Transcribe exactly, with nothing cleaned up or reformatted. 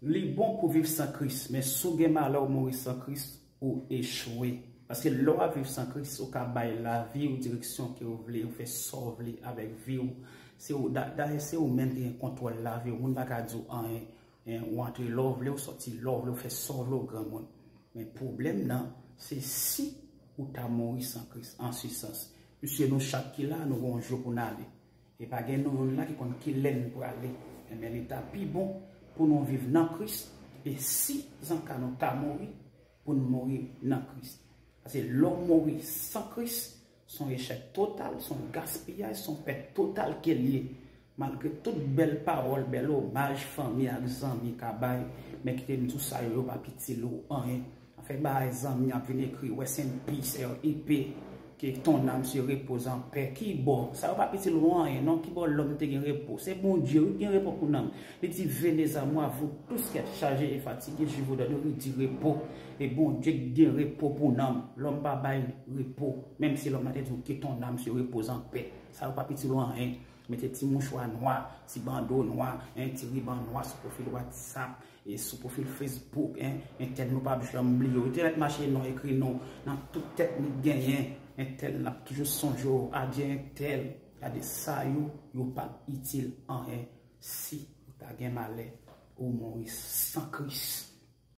Li bon pou viv san Kris, men si w gen malè w mouri san Kris, ou echwe. Paske lè w ap viv san Kris, ou ka bay lavi w direksyon ke w vle, ou fè sa w vle avèk vi w. Se ou, da- dayè se ou menm ki gen kontwòl lavi w. Moun pa ka di w anyen. En, ou antre lè w vle, ou sòti lè w vle, ou fè sa w vle, ou granmoun. Men pwoblèm nan, se si ou ta mouri san Kris, an se sans. Piske nou chak ki la, nou gen yon jou pou n ale. E pa gen nou youn la ki konn ki lè n prale. Enben, li ta pi bon pou nou viv nan Kris, e si zanka nou ta mouri, pou n mouri nan Kris. Paske lè w mouri san Kris, se yon echèk total, se yon gaspiyaj, se yon pèt total ke l ye. Malgre tout bèl pawòl, bèl omaj fanmi ak zanmi ka bay, men kite m di w sa yo, yo p ap itil ou anyen. Afè bagay zanmi ap vin ekri, rest in peace, R I P, que ton âme se repose en paix. Kibò? Sa yo p ap itil ou anyen, non. Kibò lòm te gen repo? Se Bondye, wi, ki gen repo pou nanm. Li di, venez à moi, vous tous qui êtes chargés et fatigués, je vous donnerai du repos. E Bondye ki gen repo pou nanm. Lòm pa bay repo. Menm si lòm nan te di w, que ton âme se repose en paix. Sa yo p ap itil ou anyen. Mete ti mouchwa nwa, ti bando nwa, en, ti riban nwa sou pwofil WhatsApp, e sou pwofil Facebook, en, entèl nou p ap janm bliye w. Yo te mèt mache non, ekri non nan tout tèt nou genyen. Entèl n ap toujou sonje w, adye entèl. Gade sa yo, yo p ap itil anyen si ou ta gen malè ou mouri san Kris.